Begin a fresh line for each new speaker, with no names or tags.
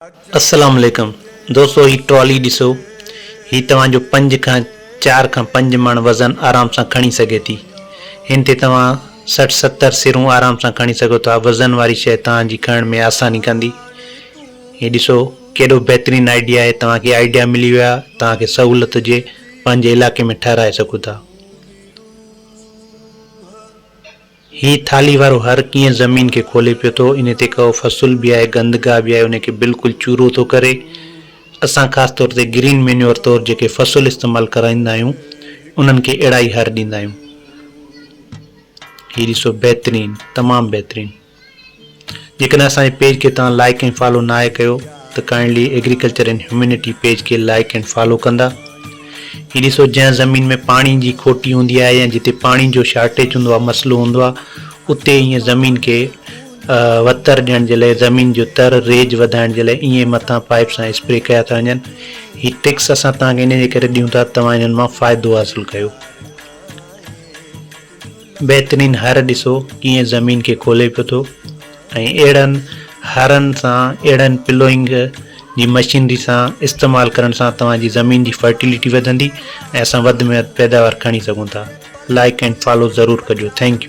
السلام عليڪم دوستو هي ٽرالي ڏسو هي توهان جو پنج کان چار کان پنج مڻ وزن آرام سان کڻي سگهي ٿي هن تي توهان 60 70 سرون آرام سان کڻي سگهو ٿا وزن واري شيء توهان جي کڻڻ ۾ آساني ڪندي هي ڏسو ڪيڏو بهترين آئيڊيا آهي توهان کي آئيڊيا ملي ويو آهي توهان کي سهولت هجي پنهنجي علائقي ۾ ٺهرائي سگهو ٿا. هي ٿالهي وارو هر ڪيئن زمين کي کولي پيو ٿو، انهي تي ڪو فصل به آهي، گند گاهه به آهي، انهي کي بلڪل چورو ٿو ڪري. اسان خاص طور تي گرين مينيور طور جيڪي فصل استعمال ڪرائيندا آهيون، انهن کي اهڙا ئي هر ڏيندا آهيون. هي ڏسو بهترين، تمام بهترين. جيڪڏهن اسان جي پيج کي توهان لائيڪ ۽ فالو ناهي ڪيو ته kindly agriculture and humanity page کي لائيڪ اينڊ فالو ڪندا. هي ڏسو جنهن زمين ۾ پاڻي جي کوٽي هوندي آهي يا جتي پاڻي جو شارٽيج هوندو آهي مسئلو هوندو آهي اتي ائين زمين کي وتر ڏيڻ جي لاء زمين جو تر ريج وڌائڻ جي لاء ائين مٿان پائپ سان اسپري ڪيا ٿا وڃن. هي ٽرڪس اسان توهان کي انهي جي ڪري ڏيون ٿا توهان انهن مان فائدو حاصل ڪيو. بهترين هر ڏسو ڪيئن زمين کي کولي پيو ٿو ۽ اهڙن هرن سان اهڙن پلوئنگ جي مشينري سان استعمال ڪرڻ سان توهان جي زمين جي فرٽيلٽي وڌندي ۽ اسان وڌ ۾ وڌ پيداوار کڻي سگهون ٿا لائڪ اينڊ فالو ضرور ڪجو thank you.